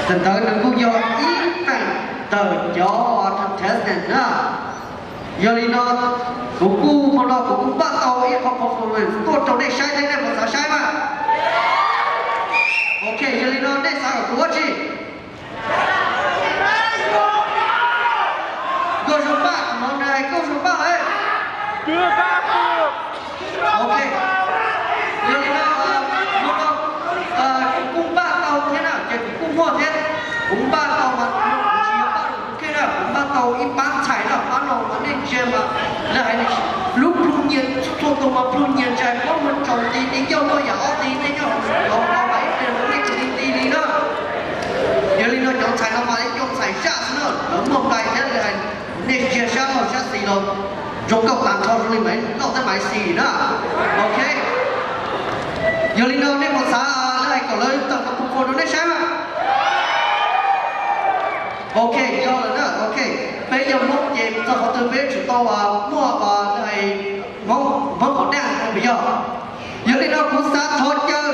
Thaum ntawd nws kuj yog ib feem ntawm cov contestant na. Yog li no, kuv kuj hmo no kuv kuj npaj tau ib qho performance tuaj rau nej saib thiab, nej puas xav saib mas? Ok, yog li no nej xav kom kuv ua tsi? Nkauj Zoo Npaj, kuv hnov nws hais Nkauj Zoo Npaj lawm. Ok, yog li no, hmo no kuv kuj npaj tau thiab na, ces kuv kuj muaj thiab. Kuv npaj tau mas kuv tsis yog npaj rau kuv kiag na, kuv npaj tau ib pab ntxhais na, pab no mas nej ntsia mas lawv hais lub plhu nyias txhua tus mas plhu nyias ntshai, muab muag tsaus nti, nti coj muaj yam ob nti, nej nyob hauv no mas ib pliag no nej tsis nti nti li na. Yog li no cov ntxhais no mas ib co ntxhais zaj xwb na, lawv muaj nqai thiab li hais, nej ntsia sab laug sab xis los zoo nkauj tag nrho zoo li Maiv Lauj thiab Maiv Xis na. Ok, yog li no nej puas xav lawv hais kom lawv tawm perform rau nej saib mas? Ok, yog lawm na. Ok, peb yog Hmoob ces txog qhov twg peb tsum tau muaj lawv hais Hmoob, Hmoob qhov daj puas yog? Yog li no kuv xav thov caw